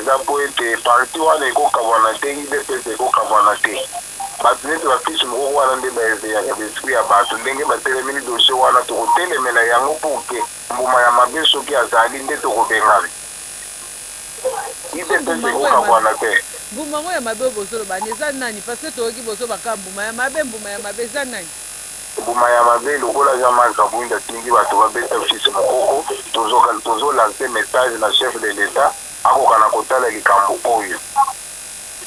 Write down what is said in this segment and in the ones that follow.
Eza mpo ete parti wana ekokabwana te, udps ekokabwana te. Bato neti ba fils mukoko wana nde ba eveillaka ba esprit ya bato. Ndenge batelemeli dossier wana, tokotelemela yango pour que mbuma ya mabe soki azali nde tokobengana. Sikoyo Udps mbuma yango ya ekokabwana mabe, te. mbuma yango ya mabe oyo bozoloba wana eza nani? Parce que toyoki bozoloba kaka mbuma ya mabe, mbuma ya mabe eza nani? Mbuma ya mabe lokola Jean Marc Kabund atindi bato babeta fils Mukoko, tozo tozo lancer message na chef de l'etat akoka na kotala likambo oyo.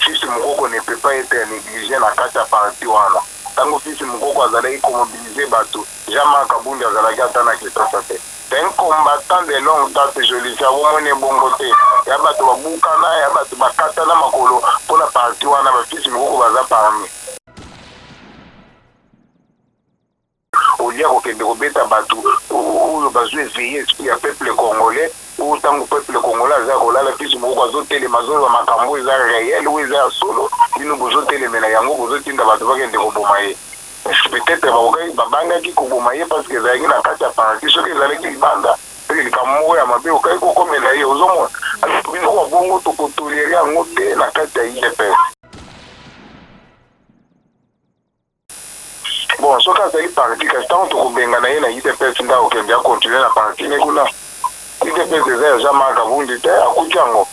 Fils Mukoko ne peut pas etre neglige na kati ya parti wana. Tango fils Mukoko azalaki ko mobiliser bato, Jean Marc Kabund azalaki ata na Kinshasa te. C'est un combattant de longue date Jolicia, bomoni ye bongo te. Ya bato babukana, ya bato bakatana makolo pona parti wana, ba fils Mukoko baza parmi. Au lieu ya kokende kobeta batu oyo bazo eveiller esprit ya peuple congolais, oyo tango peuple congolais aza ya kolala fils mukoko azo telema azo loba makambo oyo eza reel oyo eza ya solo, bino bozo telemela yango bozo tinda batu bakende koboma ye. Peut etre bakokaki babangaki koboma ye parce que ezalaki na kati ya parti, soki ezalaki libanda soki likambo moko ya mabe okaki kokomela ye, ozomona. Alors biloko ya bongo toko tolerer yango te na kati ya udps. Bon, soki azali parti kasi ntango tokobengana ye na udps nde akokende akontinue na parti ne kuna. Udps eza ya Jean Marc Kabundi te, akuti yango.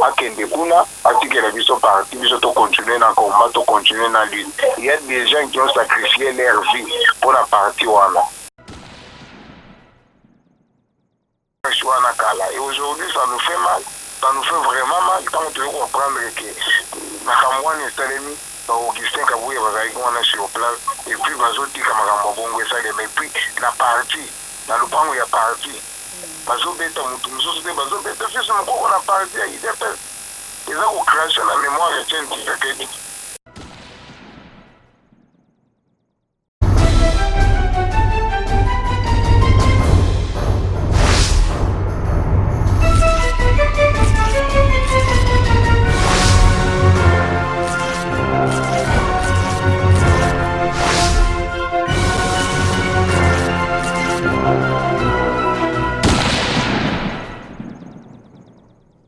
Akende kuna atikela biso parti, biso to continuer na combat, to continuer na lutte. Il y a des gens qui ont sacrifié leur vie pona parti wana. Wana kala et aujourd'hui ça nous fait mal, ça nous fait vraiment mal tango toye ko apprendre que makambo wana esalemi ba Augustin Kabuya bazalaki wana sur place et puis bazotika makambo ya bongo esalema et puis na parti na lopango ya parti bazobeta mutu mosusu te, bazobeta fils Mukoko na parti ya udps eza ko cracher na memoire ya Etienne Tshisekedi.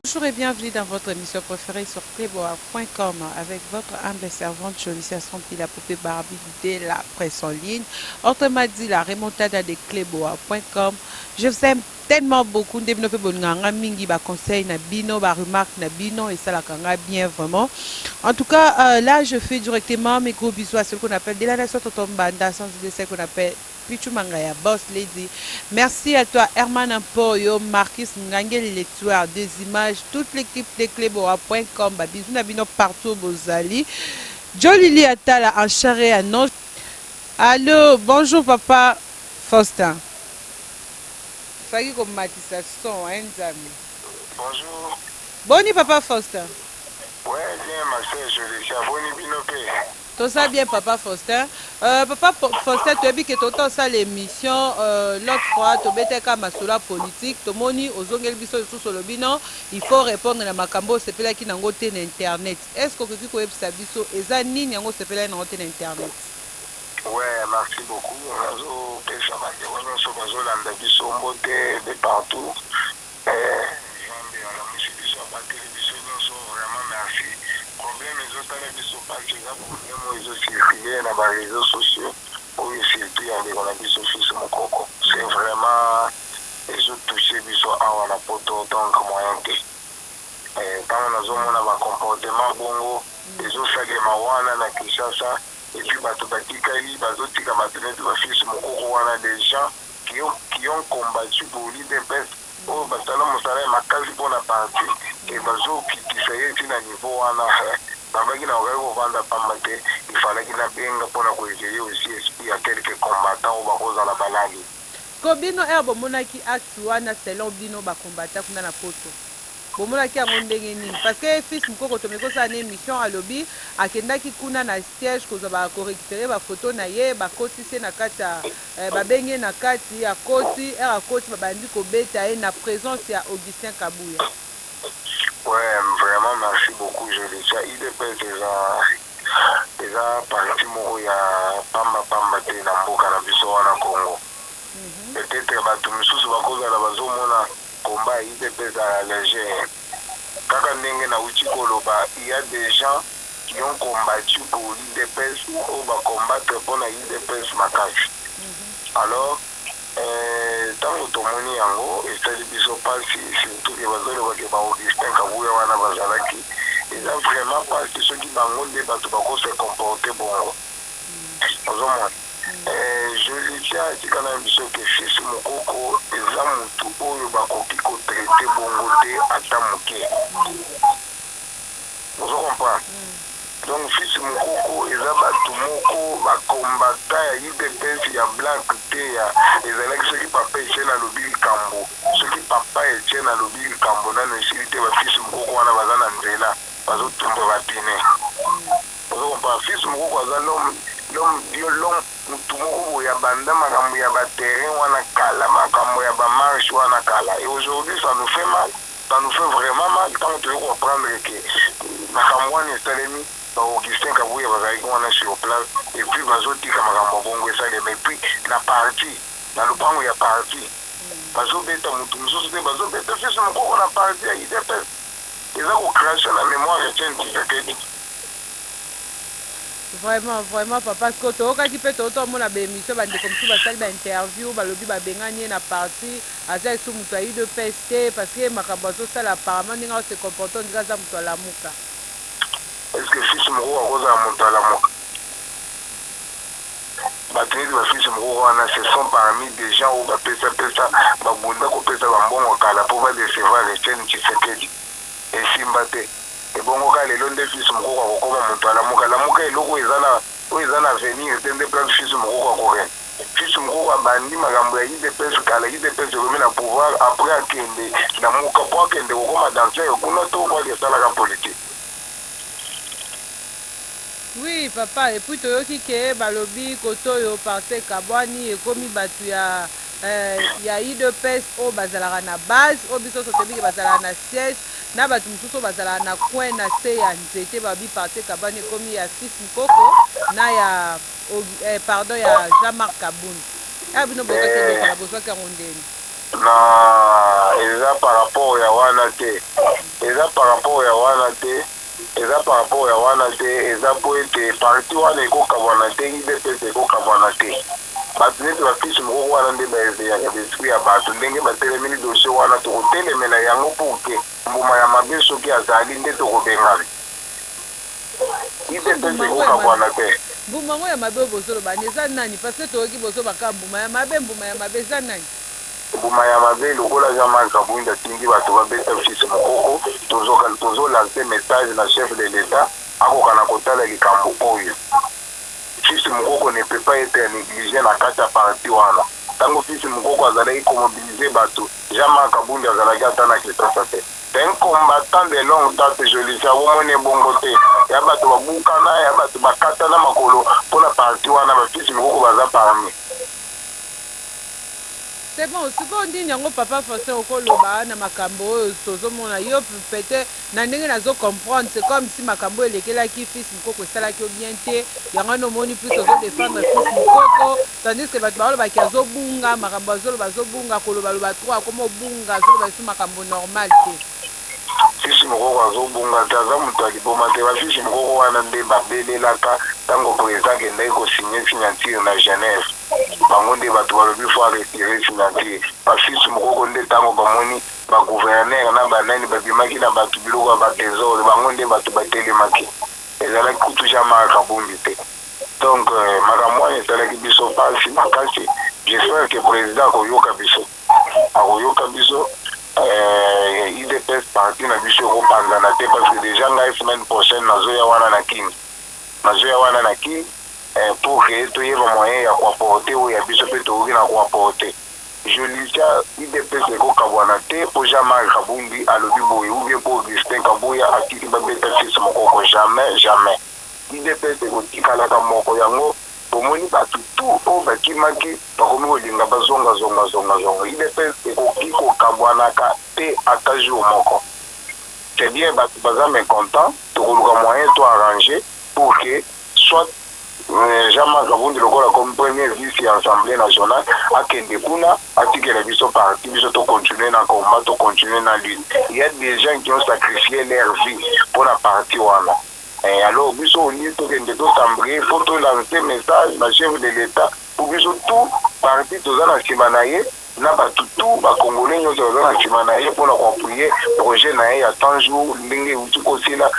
Bonjour et bienvenue dans votre émission préférée sur cleboa.com avec votre humble servante Jolicia Sampi, la poupée Barbie de la presse en ligne. Autrement dit, la remontada de cleboa.com. Je vous aime tellement beaucoup. Nde bino pe bolingaka nga mingi, ba conseils na bino, ba remarques na bino, esalaka nga bien vraiment. En tout cas, là, je fais directement mes gros bisous à celui qu'on appelle de la nation Tonton Mbanda, sans oublier celle qu'on appelle Pichou Mangaya, Boss Lady. Merci à toi, Herman Ampoyo, Marquis Ngangeli, les tueurs des images, toute l'équipe de Cleboa.com. Ba bisous na bino partout bozali. Jolili Atala en chair et en os. Allô, bonjour papa Faustin. Faki komatisa son, hein, Nzambe. Bonjour. Boni papa Faustin. Ouais, bien ma sœur Jolicia, boni bino pe. Toza bien papa Faustin. Papa Faustin toyebi ke tota osala emission l'autre fois tobetaki kaka masolo ya politique tomoni ozongeli biso lisusu olobi non il faut repondre na makambo oyo osepelaki nango te na internet. Est ce que okoki koyebisa biso eza nini yango osepelaki nango te na internet? Ouais merci beaucoup nazo pesa ba ndeko nionso bazo landa biso mbote de partout eh nzambe alamusi biso abateli biso nionso vraiment merci problème ezo sala biso pasi eza problème oyo ezo circule na ba reseaux sociaux oyo surtout ya ndeko na biso fils mukoko c'est vraiment ezo touche biso awa na poto donc moyen te eh tango nazo mona ba comportement bongo ezo salema wana na Kinshasa et puis batu batikali bazo tika batu neti ba fils mukoko wana des gens qui ont qui ont combattu pour l'udps oyo basala musala ya makasi pona parti et bazo kitisa ye ti na niveau wana nalobaki nakokaki kovanda pamba te il fallaki na benga pona ko eveiller aussi esprit ya quelques combattants oyo bakozala balali. Ko bino heure bomonaki acte wana selon bino ba combattants kuna na poto bomonaki yango ndenge nini? Parce que fils mukoko tomeki kosala na emission alobi akendaki kuna na siège kozwa ba ko recuperer ba photos na ye bakotisi ye na kati ya babengi ye na kati akoti heure akoti babandi kobeta ye na presence ya Augustin Kabuya. Ouais vraiment merci beaucoup Jolicia udps eza eza parti moko ya pamba pamba te na mboka na biso wana Congo peut etre batu misusu bakozala bazomona. combat ya UDPS à la légère. Kaka ndenge nauti koloba, il y a des gens qui ont combattu pour l'UDPS, oyo bacombattre mpona UDPS makasi. Alors ntango tomoni yango, esali biso mpasi, surtout ke bazoloba ke baAugustin Kabuya wana bazalaki. Eza vraiment mpasi soki bango nde bato bakose comporter bongo. Ozomona, Jolicia atika na biso ke fils Mokoko eza motu oyo bakoki kotraiter bongo te ata moke. Ozo comprendre? Donc fils Mokoko eza bato moko bakombata ya UDPS ya black te. Ya ezalaki soki papa Etienne alobi likambo, soki papa Etienne alobi likambo nano esili te, bafils Mokoko wana baza na nzela, bazotumba bapine. Ozo comprendre? Fils Mokoko aza l'homme, mutu moko boye abanda makambo ya baterrain wana kala, makambo ya bamarche wana kala. Et aujourd'hui, ça nous fait mal, ça nous fait vraiment mal ntango toyei koapprendre ke makambo wana esalemi. BaAugustin Kabuya bazalaki wana sur place et puis bazotika makambo ya bongo esalema. Et puis na parti, na lopango ya parti, bazobeta motu mosusu te, bazobeta fils Mokoko na parti ya UDPS. Eza kocracher na mémoire ya Etienne Tshisekedi. Vraiment, vraiment, papa, parce que toyokaki mpe totomona baémission, bandeko mosusu basali bainterview, balobi babengani ye na parti, aza esu moto ya UDPS te, parce que makambo azosala, apparemment ndenge aose comporte, ondika aza moto alamuka. Est ce que fils Mokoko akozala moto alamuka? Bato neti bafils Mokoko wana, ce sont parmi des gens oyo bapesapesa, babunda kopesa bambongo kala mpo badecevoir Etienne Tshisekedi, esimba te. Ebongo ka lelo nde fils Mokoko akokoma moto alamuka? Lamuka, eloko eza na oyo eza na avenir te nde place fils Mokoko akokende. Fils Mokoko abandi makambo ya UDPS kala. UDPS ekomi na pouvoir, après akende Lamuka mpo akende kokoma danser kuna to po ake esalaka politique. Oui papa, et puis toyoki ke balobi kote oyo parti ekabwani, ekomi bato ya UDPS oyo bazalaka na base, oyo biso nyonso toyebi ke bazalaka na siège, na bato mosusu oyo bazalaka na coin na se ya nzete. Balobi parti ekabwani, ekomi ya fils Mokoko na ya pardon, ya Jean-Marc Kabund. Ya bino boyokaki eloko na bozwaki yango ndeni? Na eza par rapport ya wana te, eza par rapport ya wana te, eza par rapport ya wana te. Eza po ete parti wana ekokabwana te, UDPS ekokabwana te. Bato neti bafils Mokoko wana nde baéveillaka baesprit ya bato. Ndenge batelemeli dossier wana, tokotelemela yango pour ke mbuma ya mabe soki azali nde tokobengana. UDPS ekokabwana te. Mbuma yango ya mabe oyo bozoloba ni eza nani? Parce que toyoki bozobaka mbuma ya mabe. Mbuma ya mabe eza nani? Mbuma ya mabe, lokola Jean-Marc Kabund atindi bato babeta fils Mokoko, tozolancer message na chef de l'État akoka na kotala likambo oyo. Fils Mokoko ne peut pas être négligé na kati ya parti wana. Ntango fils Mokoko azalaki komobiliser bato, Jean-Marc Kabund azalaki ata na Kinshasa te. C'est un combattant de longue date, Jolicia. Omoni, ebongo te ya bato babukana, ya bato bakatana makolo mpona parti wana, bafils Mokoko baza parmi. C'est bon. Sikoyo ndini yango, papa Faustin, okoloba na makambo oyo tozomona? Yo peut-être, na ndenge nazo comprendre, c'est comme si makambo oyo elekelaki fils Mokoko esalaki yo bien te. Yango wana omoni plus ozodéfendre fils Mokoko, tandis que bato balobaki azobunga makambo, azoloba, azobunga, kolobaloba trop, akoma obunga, azoloba esu makambo normal te. Fils Mokoko azobunga te, aza moto ya liboma te. Bafils Mokoko wana nde babelelaka ntango président akendaki kosigner signature na Genève. Bango nde bato balobi faut aretirer signature. Bafils Mokoko nde ntango bamoni bagouverneur na banani babimaki na bato biloko ya badésordre, bango nde bato batelemaki. Ezalaki kutu Jean-Marc Kabund te. Donc makambo wana esalaki biso mpasi makasi. J'espère que président akoyoka biso, akoyoka biso. UDPS, parti na biso, ekopanzana te, parce que déjà ngai semaine prochaine nazoya wana na Kini, nazoya wana na Kini pour que toyeba moyen ya koapporter oyo ya biso mpe tokoki na koapporter. Jolicia, UDPS ekokabwana te mpo Jean-Marc Kabund alobi boye ou bien mpo Augustin Kabuya atiki babeta fils Mokoko. Jamais, jamais. UDPS ekotikalaka moko. Yango bomoni bato tu oyo bakimaki bakomi kolinga bazonga zonga zonga zonga. UDPS ekoki kokabwanaka te ata jour moko. C'est bien, bato baza mécontent, tokoluka moyen to arranger pour que soit Jean-Marc Kabund, lokola comme premier vice ya Assemblée nationale, akende kuna. Atikela biso parti, biso tocontinue na combat, tocontinue na lutte. Il y a des gens qui ont sacrifié leur vie mpona parti wana. Alors biso, au lieu tokende tosambrie, faut tolancer message na chef de l'État po biso tout parti toza na nsima na ye, na bato tout bacongolais nyonso baza na nsima na ye mpona koappuyer projet na ye ya 100 jours. Ndenge euti kosila,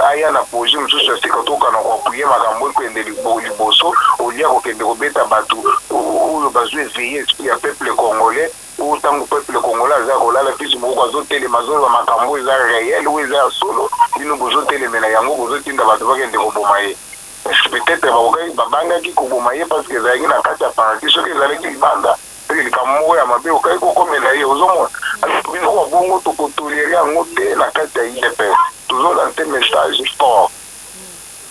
aya na projet mosusu ya sika, tokana koappuyer makambo ekende liboso, olia kokende kobeta bato oyo bazwi éveiller esprit ya peuple congolais. Oyo ntango peuple congolais aza kolala, fils moko azotelema, azoloba makambo eza réel, oyo eza ya solo, bino bozotelemela yango, bozotinda bato bakende koboma ye. Peut-être bakokaki, babangaki koboma ye parce que ezalaki na kati ya parti. Soki ezalaki libanda, soki likambo moko ya mabe okaki kokomela ye, ozomona biloko ya bongo, tokotolérer yango te na kati ya UDPS. Tozolancer message fort.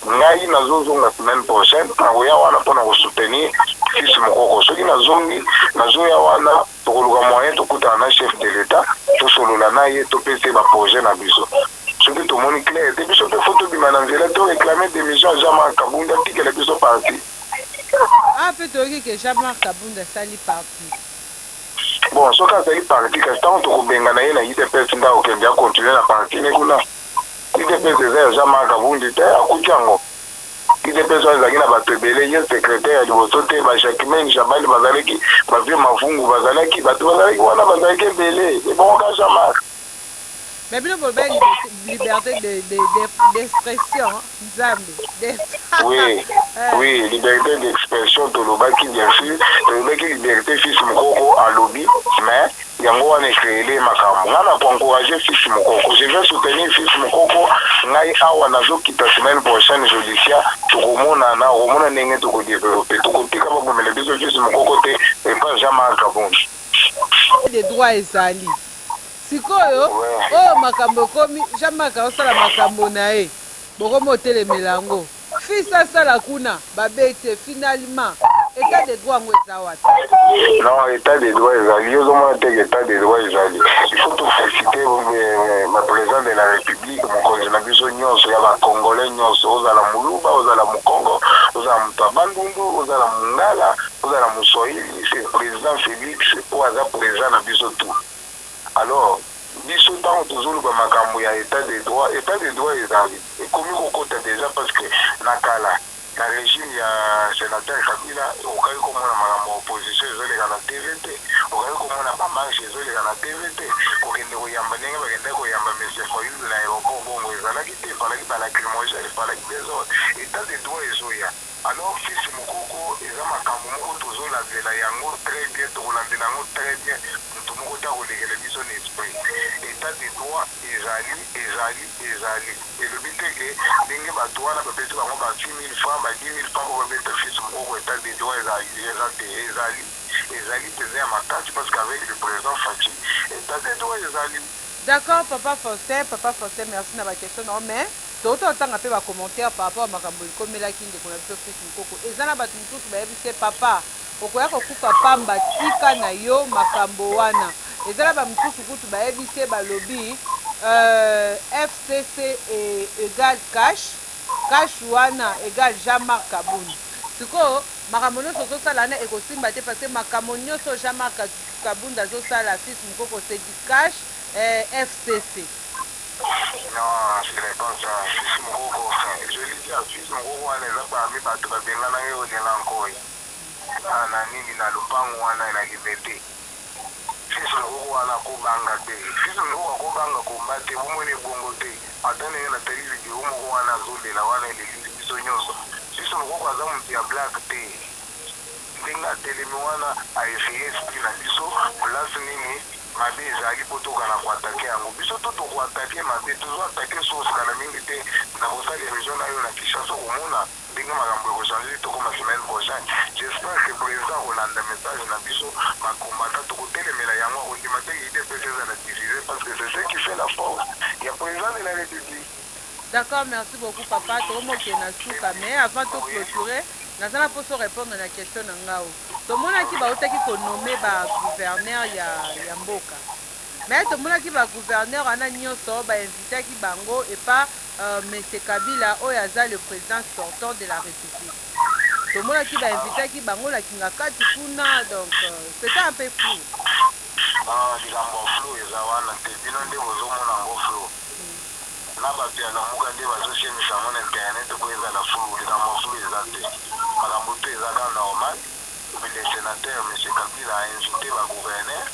Ngai nazozonga semaine prochaine, nakoya wana mpona kosoutenir fils Mokoko. Soki nazongi, nazoya wana, tokoluka moyen tokutana na chef de l'État, tosolola na ye, topesa ye baprojet na biso. Soki tomoni clair te, biso mpe faut tobima na nzela, toréclame démission ya Jean-Marc Kabund, atikela biso parti. Ah, mpe toyoki ke Jean-Marc Kabund asali parti. Bon, soki azali parti, kasi ntango tokobengana ye na UDPS, nde akokende acontinue na parti ne kuna. UDPS eza ya Jean-Marc Kabund te, akuti yango. UDPS wana ezalaki na bato ebele, ye secrétaire ya liboso te. Bajacquemain Shabani bazalaki, bavieux Mavungu bazalaki, bato bazalaki wana, bazalaki ebele, ebongo ka Jean-Marc? Mais bino boloba liberté d'expression, Nzambe. Oui, liberté d'expression tolobaki, bien sûr tolobaki liberté. Fils Mokoko alobi, mais yango wana ecréer makambo. Ngai na koencourager fils Mokoko, je vais soutenir fils Mokoko. Ngai awa nazokita semaine prochaine, Jolicia, tokomonana, okomona ndenge tokodévelopper. Tokotika babomela biso fils Mokoko te epa Jean-Marc Kabund. De droit ezali sikoyo. Oyo makambo ekomi, Jean-Marc aosala makambo na ye, bokomi otelemela yango. Fils asala kuna, babete. Finalement, état de droit yango eza wapi? Non, état de droit ezali. Ozomona teke état de droit ezali. Il faut toféliciter ma président de la République, mokonzi na biso nyonso ya bacongolais nyonso, ozala Moluba, ozala Mokongo, ozala moto ya Bandundu, ozala Mongala, ozala Moswahili, c'est président Félix oyo aza président na biso tout. Alors biso, ntango tozoluka makambo ya état de droit, état de droit ezali, ekomi kokota déjà, parce que na kala, na régime ya sénateur Kabila, okaki komona makambo ya opposition ezoleka na TV te, okaki komona bamarche ezoleka na TV te, kokende koyamba ndenge bakendaki koyamba monsieur Fayulu na aéroport, bongo ezalaki te. Efalaki balacrymogène, efalaki désordre. État de droit ezoya. Alors fils Mokoko, eza makambo moko tozolandela yango très bien, tokolandela yango très bien. Moto moko te akolekela biso na esprit. État de droit ezali, ezali, ezali. Elobi te ke ndenge bato wana bapesi bango ba 6 000 francs, ba 10 000 francs po babeta fils Mokoko, état de droit eza te. Ezali, ezali mpenza ya makasi, parce qu'avec le président Fatshi, état de droit ezali. D'accord, papa Faustin, papa Faustin, merci na baquestion na. Mais touta otanga mpe bacommentaire par rapport a makambo ekomelaki ndeko na biso fils Mokoko. Eza na bato mosusu bayebi se papa okoya kokufa pamba, tika na yo makambo wana. Eza na bamosusu kutu bayebi se, balobi FCC égale cash, cash wana égale Jean-Marc Kabund. Sikoyo makambo nyonso ozosala wana ekosimba te, parce que makambo nyonso Jean-Marc Kabund azosala fils Mokoko, c'est du cash, FCC. Non, ce n'est pas ça. Fils Mokoko, je lui dis, fils Mokoko wana eza parmi bato babenganaki Olenga Nkoi na nini, na lopango wana na Liberté. Fils Mokoko wana akobanga te, fils Mokoko akobanga komba te, bomoni ebongo te. Ata ndenge natali video moko wana azolela wana, elelisi biso nyonso. Fils Mokoko aza moto ya blague te. Ndenge atelemi wana, aéveiller esprit na biso place nini mabe ezalaki mpo tokana koattaquer yango. Biso to tokoattaquer mabe, tozoattaquer source. Kala mingi te na kosala émission na yo na Kinshasa, komona ndenge makambo ekochanger. Tokoma semaine prochaine, j'espère que président akolanda message na biso bakombata, tokotelemela yango, akondima te UDPS ezala divisé, parce que c'est ce qui fait la force ya président de la République. D'accord, merci beaucoup papa. Tokomokende na suka, mais avant toclôturer, naza na mposo répondre na question na ngao. Tomonaki bautaki konommer bagouverneur ya mboka, mais tomonaki bagouverneur wana nyonso bainvitaki bango epa monsieur Kabila oyo aza le président sortant de la République. Tomonaki bainvitaki bango na Kingakati kuna, donc c'était C'est un peu flou. Ah, likambo ya flou eza wana te. Bino nde bozomona yango flou na bato ya Lamuka nde bazosiemisa yango na internet po ezala flou. Likambo ya flou eza te, makambo to eza kaka normal. Le sénateur monsieur Kabila a invité bagouverneur,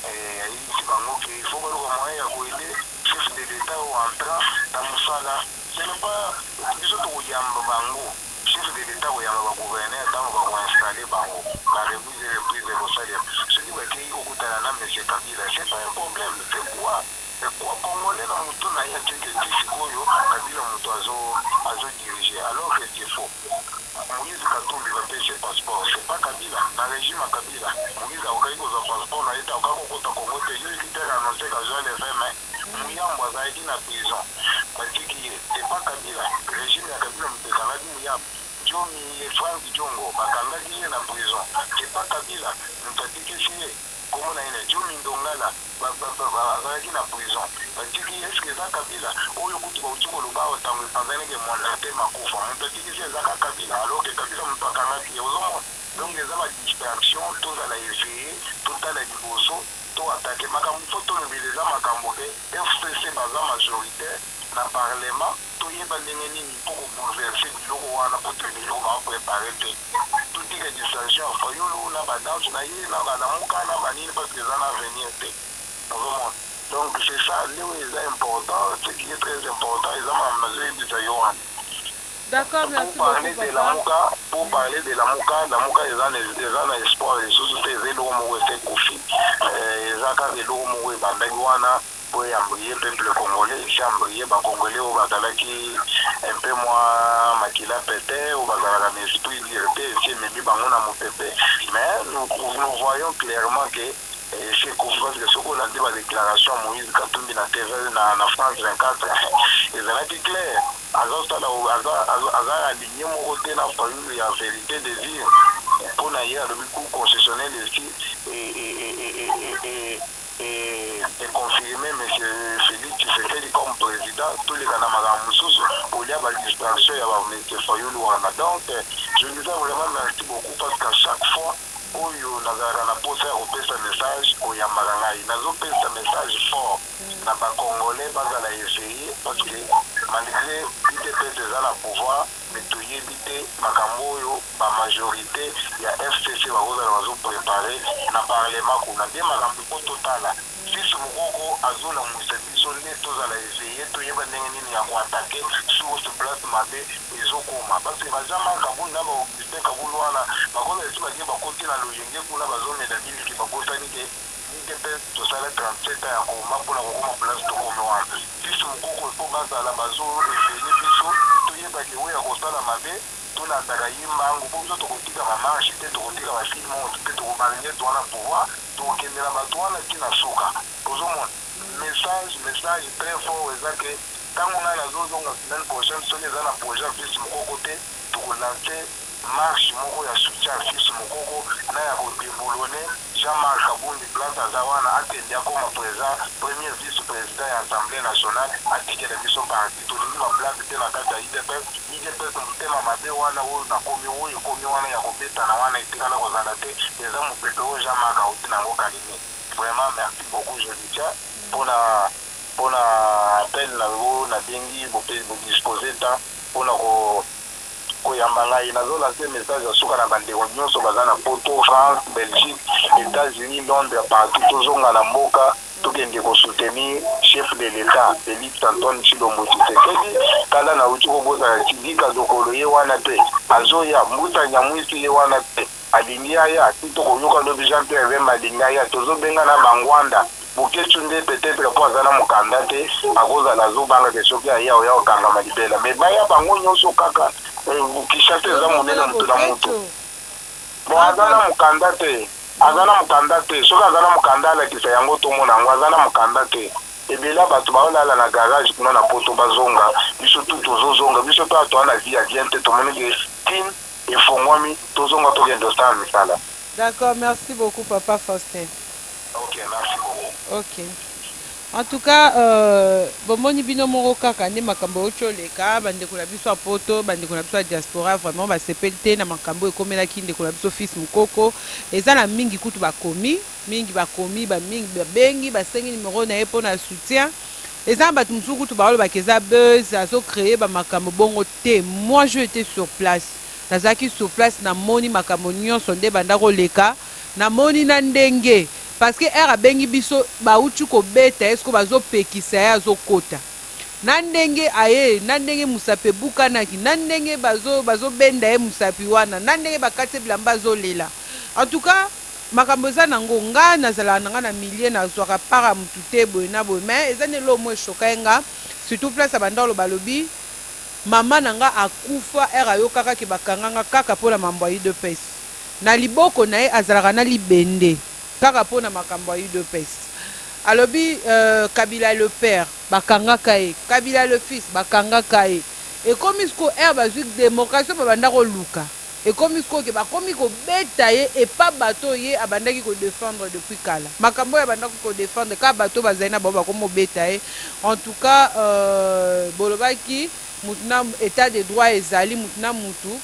ayebisi bango ke il faut baluka moyen ya koaider chef de l'État oyo entrant na mosala. Ce n'est pas biso tokoyamba bango. Chef de l'État koyamba bagouverneur ntango bakoinstalle bango, baremise reprise ekosalema. Soki bakei kokutana na monsieur Kabila, c'est pas un problème. C'est quoi, c'est quoi? Congolais na motu na ye atiki ti sikoyo Kabila moto azodirige, alors que c'est faux. Moïse Katumbi bapesi passeport, c'est pas Kabila. Na régime ya Kabila, Moïse akokaki kozwa passeport na ye te, akokaki kokota Kongo te. Yo yebi te, annonce kazwa le 20 mai. Muyambo azalaki na prison, batiki ye, c'est pas Kabila. Régime ya Kabila moto ekangaki Muyambo. Jomi Frank Diongo bakangaki ye na prison, c'est pas Kabila moto atikisi ye. Komona ye na Jomi Ndongala azalaki na prison, batiki ye, est-ce eza Kabila? Oyo kutu bauti koloba awa, ntango epanzanike mwanda te makufa, moto atikisi ezaka Kabila, alors que Kabila moto akangaki ye. Ozomona, donc eza badistraction. Tozala éveillé, totala liboso, to attaquer makambo. Fo tolobela eza makambo ke FCC baza majoritaire na parlement. Toyeba ndenge nini mpo kobouleverser biloko wana, mpo to biloko baprépare te. Totika distraction ya Fayulu na badanse na ye na balamuka na banini, parce que eza na avenir te. Ozomona, donc c'est ça nde oyo eza important. Ce qui est très important eza makambo nazoyebisa yo wana. D'accord, merci pour parler beaucoup, de papa. Lamuka, pour parler de Lamuka, Lamuka eza na espoir lisusu te. Eza eloko moko ese ekufi. Eza kaka eloko moko ebandaki wana po eyambrie peuple congolais, esi embrouiller bacongolais oyo bazalaki un peu mwa makila pete, oyo bazalaka na esprit dire te, esi ememi bango na mopepe. Mais nous, nous voyons clairement que esi ekufi, parce que soki olandi badéclaration ya Moïse Katumbi na TV na France 24, ezalaki clair. Azosala, aza aligné moko te na Fayulu ya vérité des urnes. Mpo na ye, alobi Cour constitutionnelle esi econfirme monsieur Félix Tshisekedi comme président, toleka na makambo mosusu olia badistraction ya bamessieurs Fayulu wana. Donc je disais vraiment merci beaucoup, parce qu'à chaque fois oyo nazalaka na posa ya kopesa message, oyambaka ngai. Nazopesa message fort na bacongolais, bazala éveillé, parce que malgré UDPS eza na pouvoir, mais toyebi te makambo oyo bamajorité ya FCC bakozala bazoprépare na parlement kuna. Nde makambo mpo totala. Fils Mokoko azolamwisa biso nde tozala éveillé, toyeba ndenge nini ya koattaquer source place mabe ezokoma, parce que baJean-Marc Kabund na baAugustin Kabund wana bakozala esi bakie, bakoti na loyenge kuna, bazomela miliki, babosani ke UDPS tosala 37 ans ya koma mpona kokoma place tokomi wana. Fils Mokoko ifo bazala bazo éveiller biso, toyebaki oyo ya kosala mabe, tolandaka ye mbangu, mpo biso tokotika bamarche te, tokotika bafilme oyo te, tokobalinge to wana pouvoir, tokokendela bato wana ntina suka. Ozomona, message très fort eza ke ntango ngai nazozonga semaine prochaine, soki eza na projet ya Fils Mokoko te, tokolancer marche moko ya soutien ya Fils Mokoko na ya kodéboulonner Jean-Marc Kabund. Place aza wana, akende akoma président, premier vice président ya Assemblée nationale, atikela biso parti. Tolingi baplace te na kati ya UDPS. UDPS motema mabe wana oyo nakomi, oyo ekomi wana ya kobetana wana, etikala kozala te. Eza mopepe oyo Jean-Marc auti nango Kalini. Vraiment merci beaucoup, Jolicia, mpona appel na yo. Nabengi, bodispose temps mpona koyamba ngai. Nazolancer message ya suka na bandeko nyonso baza na poto, France, Belgique, États-Unis, Londres, partout. Tozonga na mboka, tokende kosoutenir chef de l'État Félix Antoine Tshilombo Tshisekedi. Tala, nauti kobosana Sidika Dokolo, ye wana te azoya. Mbuta Nyamwisi, ye wana te alingi aya. Ti tokoyoka lobi Jean Pierre Bemba alingi aya. Tozobenga na bangwanda Bokecu nde peut-être mpo aza na mokanda te, akozala azobanga ke soki aya oya okangama libela. Mais baya bango nyonso kaka. Kinshasa eza monene, moto na moto. Bon, aza na mokanda te, aza na mokanda te. Soki aza na mokanda, alakisa yango, tomona yango. Aza na mokanda te. Ebele ya bato baolala na garage kuna na poto, bazonga. Biso tu tozozonga, biso mpe toa na vie ya bien te. Tomoni ke tine efongwami, tozonga, tokende osala misala. D'accord, merci beaucoup, papa Faustin. Ok, merci beaucoup. Ok. En tout cas, bomoni bino moko kaka nde makambo euti oleka. Bandeko na biso ya Poto, bandeko na biso ya diaspora, vraiment basepeli te na makambo ekomelaki ndeko na biso Fils Mukoko. Eza na mingi kutu bakomi mingi, bakomi bamingi, babengi, basengi numero na ye mpona soutien. Eza na bato mosusu kutu baolobaka eza buzz, azocréer bamakambo bongo te. Moi, je étais sur place, nazalaki sur place, namoni makambo nyonso nde banda koleka, namoni na ndenge, parce que ere abengi biso, bauti kobeta ye, siko bazopekisa ye azokota na ndenge aye, na ndenge mosapi ebukanaki, na ndenge bazobenda ye mosapi wana, na ndenge bakati bilamba, azolela. En tout cas, makambo eza nango. Nga nazalaka na nga na milieu, nazwaka para motu te boye na boye, mais eza nde eloko mo echoquer ye nga, surtout place abanda oloba, alobi mama na nga akufa ere ayokaka ke bakanganga kaka mpona mambo ya UDPS. Na liboko na ye azalaka na libende kaka mpona makambo ya UDPS. Alobi Kabila le père bakangaka ye, Kabila le fils bakangaka ye. Ekomi siko ere bazwi démocratie, babanda koluka, ekomi sikoyo ke bakomi kobeta ye epa bato ye abandaki kodéfendre depuis kala. Makambo oyo abandaki kodéfendre, kaka bato bazali na bango bakomi kobeta ye. En tout cas, bolobaki mutu na état de droit ezali, mutu na mutu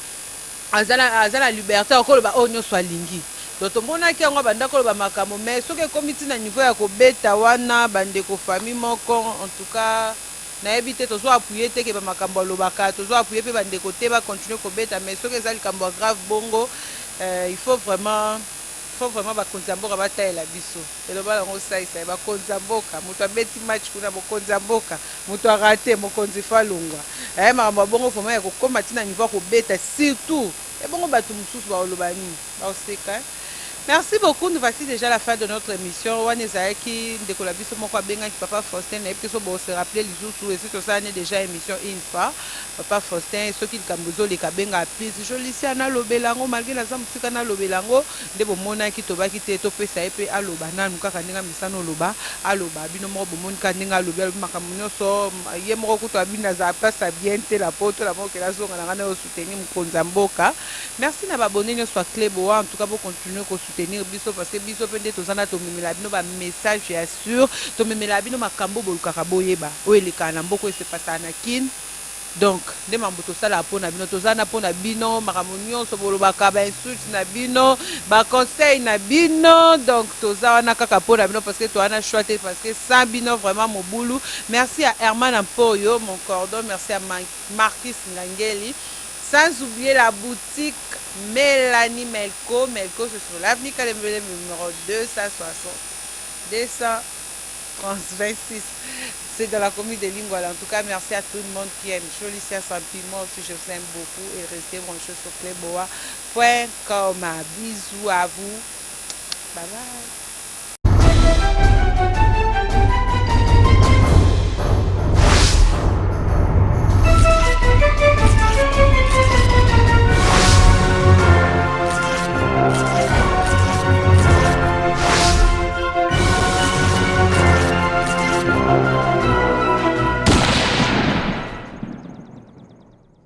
aza na liberté akoloba oyo nyonso alingi. Donc tomonaki yango, abanda koloba makambo, mais soki ekomi ntina niveau ya kobeta wana bandeko, famille moko, en tout cas nayebi te. Tozo appuyer te ke bamakambo alobaka, tozo appuyer mpe bandeko te bacontinue kobeta, mais soki eza likambo ya grave bongo, il faut vraiment bakonzi ya mboka batalela biso. Eloba yango salisa ye bakonzi ya mboka. Moto abeti match kuna, mokonzi ya mboka, moto arate, mokonzi falungwa. Makambo ya bongo vraiment ya kokóma ntina niveau ya kobeta, surtout ebongo bato mosusu baoloba nini? Baoseka. Merci beaucoup. Nous voici déjà la fin de notre émission. Wana ezalaki ndeko na biso moko abengaki, papa Faustin. Nayebi te so bose rappeler lisusu, esi tosalani déjà émission une fois. Papa Faustin, soki likambo ezoleka, abenga please Jolicia, nalobela yango malgré naza mosika, nalobela yango. Nde bomonaki tobaki te, topesa ye mpe aloba nanu kaka ndenge amisana oloba. Aloba, bino moko bomoni kaka ndenge alobi, alobi makambo nyonso ye moko. Kutu abi nazala place ya bien te na Poto, na mokeli azonga na ngai na osoutenir mokonzi ya mboka. Merci na baabonnés nyonso ya Cleboa. En tout cas, bocontinue kosoutenir biso, parce que biso mpe nde toza na, tomemela bino bamessage ya sûr, tomemela bino makambo bolukaka boyeba oyo elekaka na mboka, oyo esepasaka na Kine. Donc nde makambo tosalaka mpo na bino, toza na mpo na bino. Makambo nyonso bolobaka, bainsulte na bino, baconseil na bino, donc toza wana kaka mpo na bino, parce que toza na choix te, parce que sans bino vraiment mobulu. Merci à Herman Ampoyo, mon cordon. Merci à Marquis Ngangeli, sans oublier la boutique Mélanie Melko. Melko, c'est sur l'avenue Kalembele, numéro 260 226. C'est dans la commune de Lingwala. En tout cas, merci à tout le monde qui aime Jolicia Sampi. Moi aussi, je vous aime beaucoup. Et restez branchés sur cleboa.com. Bisous à vous. Bye bye.